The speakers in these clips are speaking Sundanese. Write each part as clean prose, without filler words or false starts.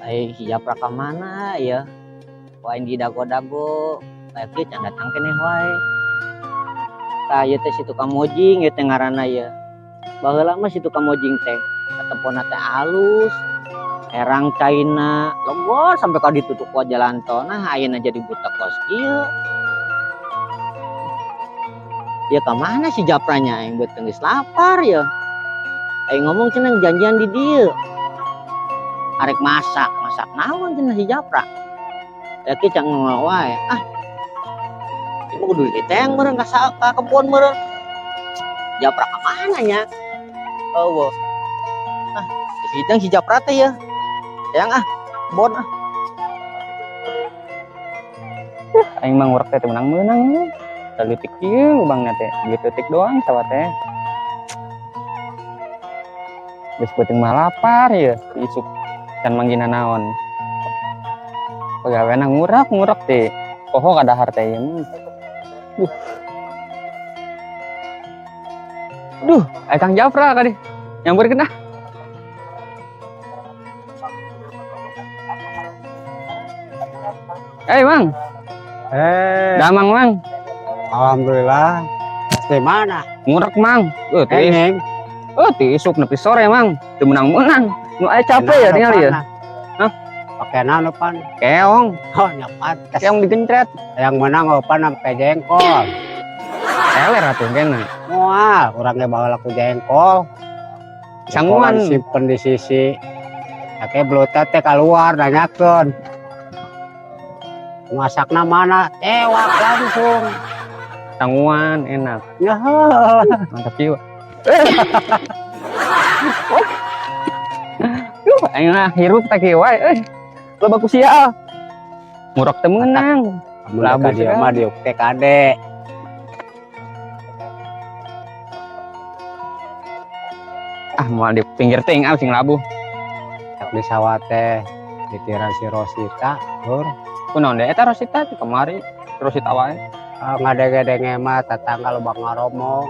Ai si Japra ka mana ya? Ku aing didago-dago, aya kieu can datang keneh wae. Tah ieu teh si tukang mojing ieu teh ngaranna ieu. Baheula mah si tukang mojing teh katempona teh alus, herang caina, logor sampai ka ditutup ku jalan tol. Nah ayeuna jadi butek kos kieu. Ya ka mana si Japranya aing beuteung geus lapar ya. Aing ngomong cenah janjian di dieu. Arek masak, masak naon cenah si Japra. Ya kieu can ngomong wae. Ah. Ieu mah kudu diteang meureun ka kebon meureun. Japra ka mana nya? Eueuh. Ah, si si Japra teh ya. Teang ah, kebon ah. Aing mah ngurek teh menang-menang. Saeutik ieu lubangna teh, 2 detik doang sawah teh. Geus peuting mah lapar ya, isuk can manggina naon. Pegawena ngurak-ngurak teh. Poho kadahar teh ieu mah. Duh. Duh, aya Kang Japra kali. Nyamperkeun ah. Eh, Mang. Damang, Mang. Alhamdulillah. Di mana? Ngurek, Mang. Tiis. Eneng. Ti isuk nepi sore, Mang. Teu menang-menang. Nu aya capek ya tinggal ya. Hah? Pakai naon pan? Keong. Oh, nya pantes. Keong digencret. Yang menang opan sampai jengkol. Eler atuh kena. Moal, urang ge bawa laku jengkol. Sanguan. Simpen di sisi. Ake beluta teh keluar nanyakeun. Masakna mana? Tewak langsung. Sanguan enak. Ya. Mantap jiwa. Duh, aing mah hirup teh kieu wae euy. Loba ku sia. Murok teu meunang. Mun ka dieu mah diuk teh kade. Ah, moal di pinggir teuing ah sing labuh. Tak di sawah teh ditiran si Rosita, lur. Kunaon deui eta Rosita ti kamari? Rosita wae. Ah, ngadenge-denge mah tetangga loba ngaromong.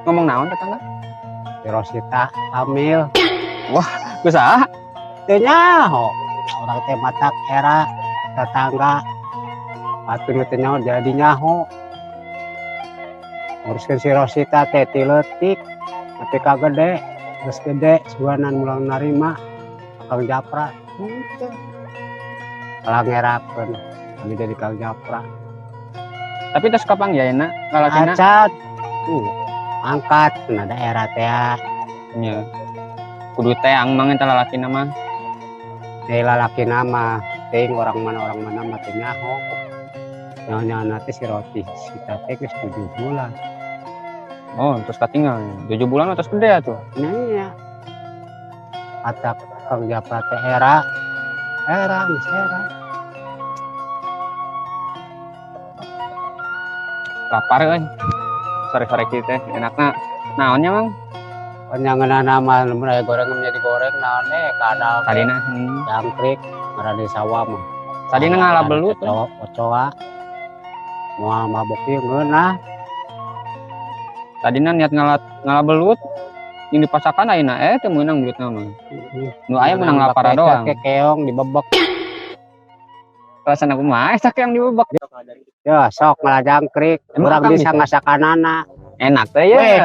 Ngomong naon tetangga? Si Rosita hamil. Wah, ku saha? Teu nyaho. Urang teh matak era tetangga. Atuh nu teu nyaho jadi nyaho. Nguruskeun si Rosita teh ti leutik nepi ka gede, geus gede suganan mulang narima Kang Japra. Henteu. Kalah ngerakeun kami jadi Kang Japra. Tapi tos kapan ya enak lalakina? Acat. Angkat na daerah teh. Nya. Kudu teang mang eta lalakina mah. Teh lalakina mah teuing orang mana mah teu nyaho. Nyaho-nyaho teh si roti kita teh geus 7 bulan. Oh, terus katinggal 7 bulan terus gede atuh. Nya nya. Kata Kang Japra teh era. Era geus era. Lapar euy. Sore-sore kieu teh enakna naonnya, Mang? Nyangeunana mah mun aya goreng menjadi goreng naon kadal teh. Tadina, Jangkrik ngaran di sawah mah. Tadina ngala belut. Ocoa. Moal mabok ieu ngeunah. Tadina niat ngala belut yang dipasakan ayeuna teu meunang belutna mah. Nu aya meunang lapar doang. Keong dibebek. Perasaan aku mah eta keong dibebek. Ya sok ngala jangkrik, Emang urang akang bisa bisa? ngasakanana. Enak teh ya. Weh,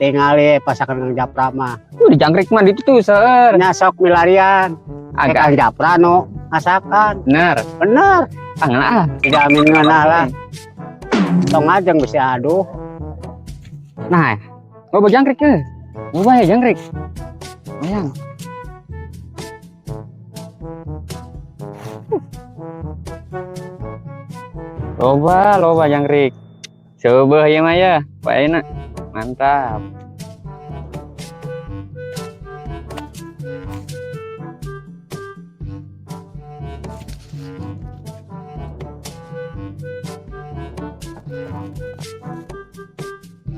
tingali pasakan Kang Japra mah. Di jangkrik mah ditu tuh seueur. Nya sok milarian. Agak. Kang Japra nu ngasakan. Bener. Bener. Ah, ngeunah ah. Dijamin ngeunah lah. Tong ajeng bisa aduh. Nah, loba jangkrik ke. Loba ya jangkrik. Lumayan. Loba, loba jangkrik. Coba ya mah ya, Pak enak. Mantap.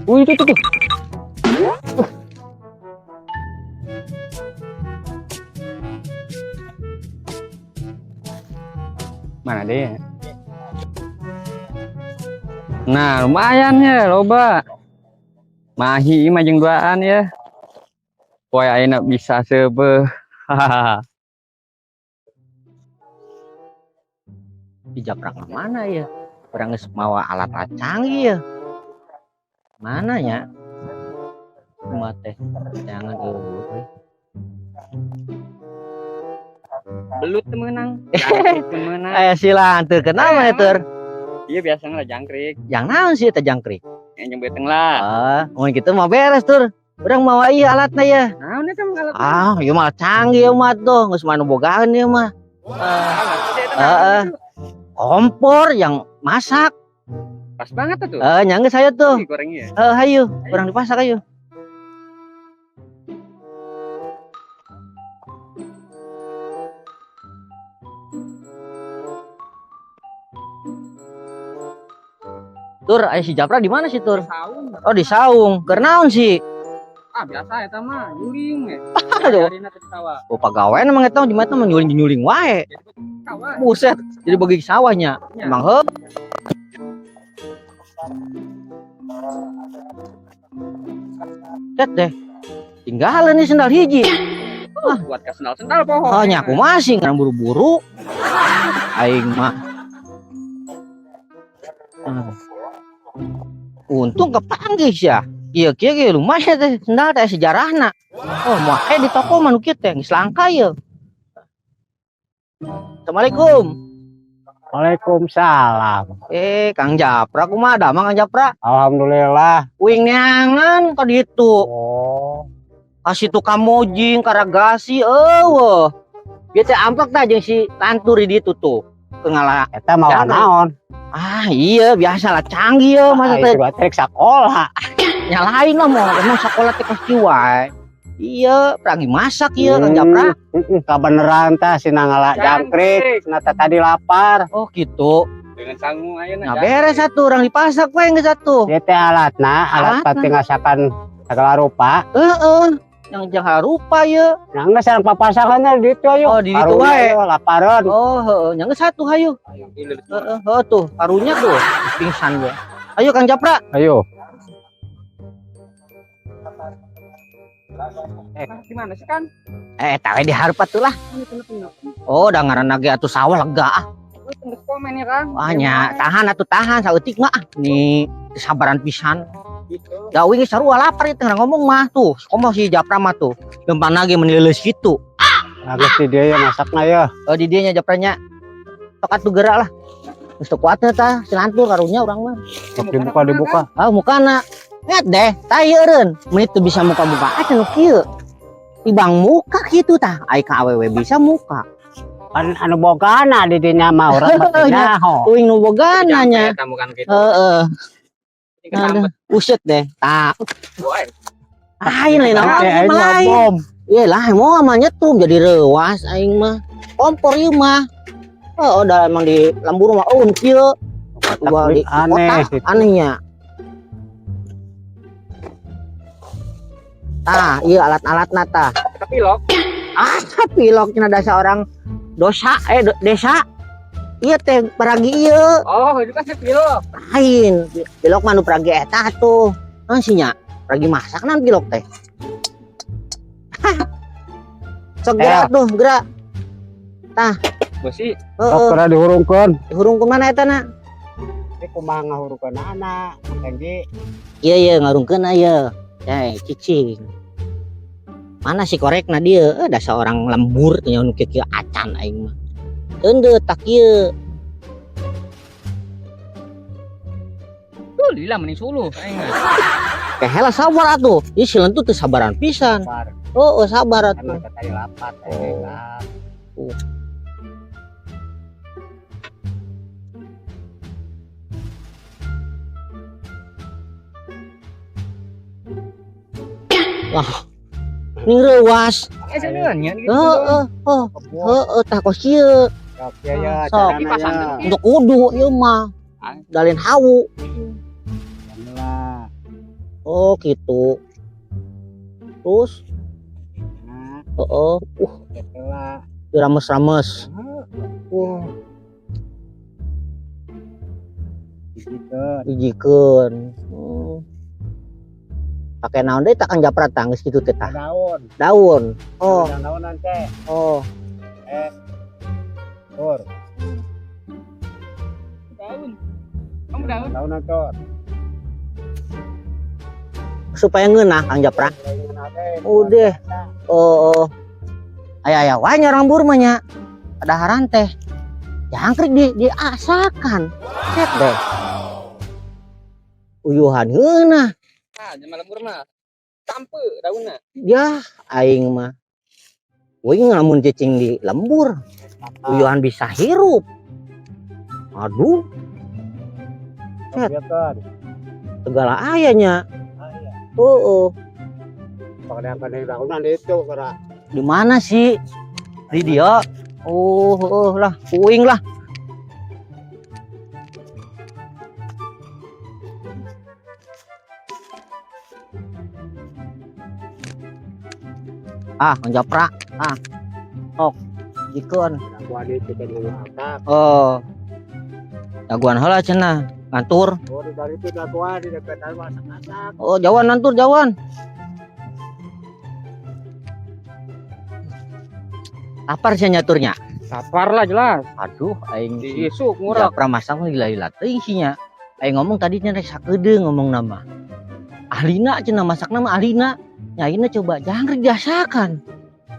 Wih, itu tuh, tuh. Mana dia? Nah, lumayan ya, loba. Mahi mah jeung duaan ya. Poe ayeuna bisa seubeuh. Hahaha. Di Japra ka mana ya? Urang geus mawa alat-alat canggih ya. Mana ya? Kumaha teh? Jangan eueuh euy. Belut teu meunang. Jangkrik teu meunang. Eh sila teu kenal mah tur. Iya biasa lah jangkrik. Yang naon sih eta jangkrik? Yang jeung beuteung lah. Ah, mun kitu mah beres tur. Urang mawa ieu alatna ya. Naon eta mah alat? Ah, ieu mah canggih ieu mah tuh, geus mah nu bogaan ieu mah. Heeh. Kompor yang masak. Pas banget tuh. Eh, nya geus hayu tuh. Ih, gorengnya. Eh, hayu, urang dipasak hayu. Tur, aya si Japra di mana sih Tur? Saung. Oh, di saung. Keur naon sih? Ah, biasa eta mah nyuling we. Aduh. Harina teh sawah. Oh, pagawean emang eta di mana mah nyuling-nyuling wae. Sawah. Buset, jadi bagi sawahnya. Ya. Emang heuh. Cet deh. Tinggalan nih sendal hiji. Buat ka sendal-sendal poho. Oh, nya aku masih ngarang buru-buru. Aing mah. Ah. Untung kepanggih sia. Iya kieu ge lumayan teh sendal teh sejarahna. Oh, moal aya di toko mah nu kieu teh geus langka ieu. Assalamualaikum. Waalaikumsalam. Eh, Kang Japra kumaha damang Kang Japra? Alhamdulillah. Uing neangan ka ditu. Oh, Kasih tukang mojing karagasi eueuh. Ieu teh amplek tah jeung si Lantur di ditu tuh. Teu ngalah. eta mawa Jangan. naon? Ah, iya biasa lah canggih ya masa Ah, teh itu teh sakola. nyalain lah mau emang sekolah teh pasti wae. Iya, lagi masak iya Kang Japra. Heeh, kabeneran tah sina ngala jangkrik, sina teh tadi lapar. Oh gitu. Dengan sangu ayeuna. Nah beres satu orang dipasak we geus atuh. Ieu teh alatna, alat Alatna. pati ngasakan segala rupa. Heeh. Yang jangan rupa ye. Nah, geus sareng papasakanna di ditu ayo. Oh, di ditu Karunya wae. ayo, lapareun. Oh, heeh, yang geus satu hayu. Heeh, heeh tuh, karunya tuh pingsan gue. Ayo Kang Japra. Ayo. Di mana sih Kang? Eh, tawe di harpat tuh lah. Ini bener-bener. Oh, udah ngaranna ge atuh sawah lega ah. Lu tembus komen ya Kang. Wah nya, tahan atuh tahan saeutik mah ah. Nih, kesabaran pisan. Gitu. Da uing sarua lapar ieu teh ngomong mah tuh. Komo si Japra mah tuh. Lempang ge meni leuleus kitu. Nah, geus di dieu ya masakna ya. Oh, di dieu nya Japranya. Sok atuh gerak lah. Geus teu kuatna tah, si Lantur karunya urang mah. Sok dibuka dibuka. Ah, mukana. Lihat deh, tah ieu eureun. Menit teu bisa muka-muka aja nu kieu. Ibang muka kitu tah, ai ka awewe bisa muka. Kan anu bogana di dinya mah urang mah teu nyaho. Uing nu bogana nya. Eta bukan gitu. Heeh. Ini kesambet. Buset deh. Tah, Woy. lain lain naon Eh, aing mah lain. bom. Iya lah, mau mah nyetrum jadi reuas aing mah. Kompor ieu mah. Oh, udah emang di lembur mah oh kieu. Wah, di Aneh kota anehnya. Tah, iya alat-alatna tah. Tapi lok. Ah, pilok cenah dasa orang dosa desa. Iya teh peragi ieu. Oh, itu kan pilok. Lain. Pilok mah nu peragi eta tuh. Naon sih nya? Peragi masak naon pilok teh. Sok gerak tuh, gerak. Tah. Besi. Sok Heeh. geura dihurungkeun. Dihurung kumaha eta na? Ini kumaha ngahurungkeun anak, Mang Kenji. Iya iya ngarungkeun aya. Eh, cicing. Mana si korekna dia? Eh, dasar orang lembur nya nu kieu-kieu acan aing mah. Endeu tak ieu. Tuh, lila mending suluh aing mah. Kehela sabar atuh. Ieu si lentu teu sabaran pisan. Sabar. Oh, oh sabar atuh. Emang tadi lapar teh. Oh. Wah. Ning reuas. Eh, sebenarnya gitu. Heeh, oh, heeh tah kos kieu. Sok ya ya Sok. carana ya. Untuk kudu ieu mah. Dalin hawu. Lah. Oh, gitu. Terus Nah, heeh, lah. dirames-rames. Wah. Dijikeun. Dijikeun. Pakai naon deui tah Kang Japra tah geus kitu teh tah. Daun. Daun. Oh, Daun-daunan teh. oh. Tur. Daun. Daun tuh. Supaya ngeunah Kang Japra. Udah. Oh, oh. Aya aya wae nya lembur mah nya. Kadaharan teh. Jangkrik diasakan. Set deh. Uyuhan ngeunah. Ah, jelema lembur mah. Tampe daunna. Ya, aing mah. Uing lamun cicing di lembur, uyuhan bisa hirup. Aduh, Set. Segala ayahnya. Oh, oh. Kadang-kadang daunan itu kera. Di mana sih? Di dia. Oh, oh lah, uing lah. Ah, Japra. Ah. Ok, jikeun. Daguan itu kan akak. Oh. Daguan heula cenah, ngantur. Oh, di dari itu daguan di dekat masak-masak. Oh, jauhan nantur, jauhan. Lapar sih nyaturnya. Lapar lah jelas. Aduh, aing si Diisuk ngurek. Japra masak mah gila-gila teuing sih nya. Aing ngomong tadi nya rek sakedeung ngomong nama. Ahlina cenah masakna mah ahlina. Nya ayeuna coba jangkrik diasakan.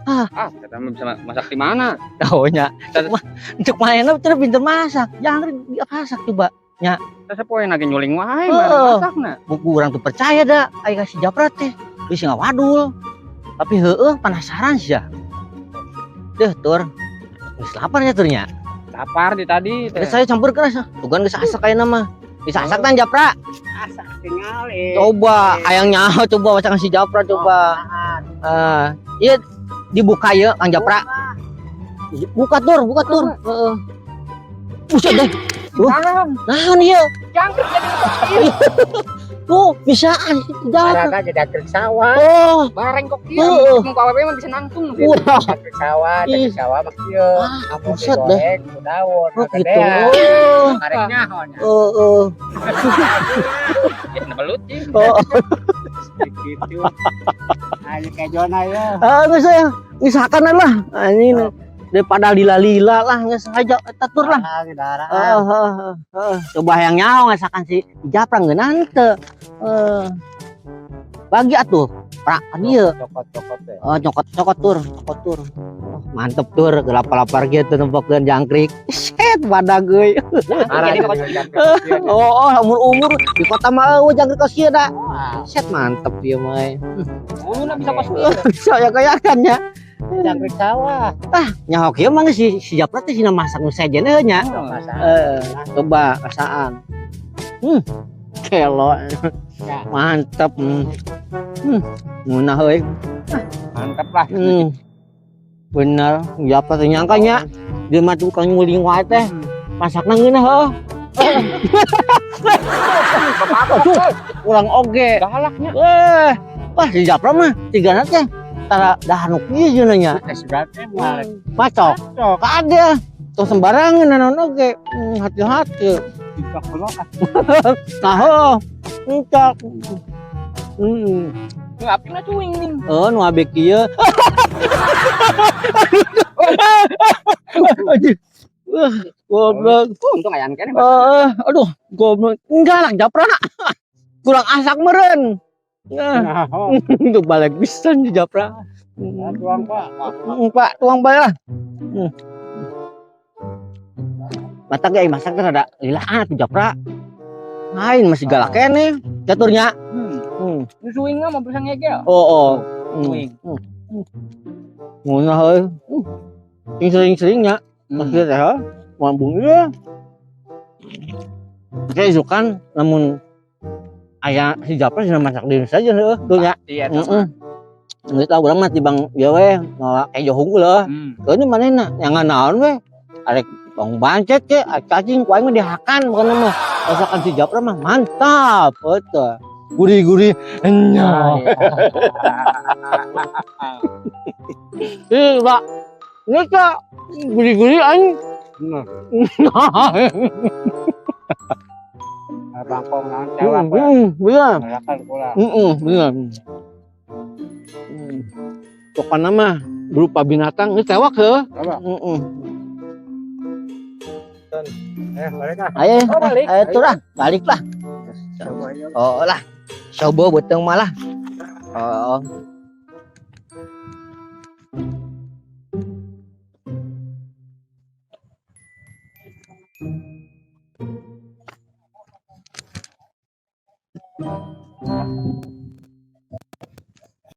Ah, kita mah bisa masak di mana? Oh nya. Cek manehna cenah pinter masak. Jangkrik diasak coba. Kita sepoe lagi nyuling wae Heeh. bareng masakna. Buku urang tuh percaya dah aing kasih Japra teh. Geus ngawadul. Tapi heueuh penasaran sih ya. Deh tur. Geus lapar nya turnya. Lapar di tadi teh. Geus saya campur keras. Tugan geus asak ayeuna mah. Geus asak tan Japra. Asak tingali. Coba hayang nyaho coba masakan si Japra coba. Ah, ieu dibuka ya Kang Japra. Buka tur, buka tur. Heeh. Buset deh. Wah, naon ieu? Jangkrik jadi kecil. Tuh, bisaan Japra. Karena jangkrik sawah. Oh, Bareng kok kieu. Heeh. Mun ku awewe mah bisa nangtung gitu. Wah. Jangkrik sawah, Ih. jangkrik sawah mah kieu. Ah, buset deh. Digoreng, ku daun, Oh, gitu. kagedean. Oh. Karek nyaho nya. Heeh. Ya belut cing. Oh, Gitu. Ayo kejona ya. ah, geus saya ngisakan lah. Anjing daripada lila-lila lah geus aja eta tur lah. Darah. Heeh, heeh, heeh. Coba yang nyaho ngasakan si Japra ngeunah teu. Heeh. Bagi atuh, pra dieu. Cokot-cokot deh. Oh, cokot-cokot tur, cokot tur. Oh, mantep tur, gelap-lapar gitu nempokeun jangkrik. Set badag euy. Oh, oh, umur-umur di kota mah eueuh jangkrik kos ieu da. Set mantep ieu mah. euy. Uluna bisa pas kieu. Bisa ya kayakan nya. Jangkrik sawah. Ah, nyaho kieu mah geus si Japra teh sina masak nu sejen heuh nya. Coba rasaan. Kelo. Mantap. Ngeunah euy. Mantap lah. Bener, Japra teh nyangka nya. Dia mah tukang nguling wae teh. Masakna ngeunah heuh. Aduh, kurang oge. Galaknya. Wah si Japra mah tigana teh tara dahar nu kieu cenah nya. Pacok. Kade. Tong sembarangan naon oge. Hati-hati. Nah, heuh. Encok. Nu apina cuing nih. Oh, nu abek kieu. Aduh. Wah, goblok. Oh, untung ayan kene. Aduh, goblok. Enggak lah, Japra. Kurang asak meren. Nah, untuk balik pisan di Japra. Tuang Pak. Pak, tuang bae lah. Mata ge masak teh rada lila atuh Japra. Lain masih galak keneh caturnya. Nu cuing mah bisa ngegel. Oh, oh. Cuing. Ngeunah euy. Sing sering-seringnya maksudnya teh heuh, mambung ieu. Oke, isukan lamun aya si Japra cenah masak diri saja heuh, tuh nya. Iya, Heeh. Geus tahu urang mah tibang ieu we, mawa kejo hungkul heuh. Keun manehna yang naon we. Arek bang bancet ke, arek cacing ku aing mah dihakan pokona mah. Masakan si Japra mah mantap betul. Gurih-gurih enya. Ih, Pak. Ini kak gurih-gurih aing. Bangkong naon cewek. Bener. Makan pula. Heeh, bener. Pokoknya mah berupa binatang geus tewak heuh. Apa? Heeh. Eh, balik ah. Ayo, Oh, balik. ayo tuh lah, balik lah. Oh lah. Coba beuteung malah. Oh.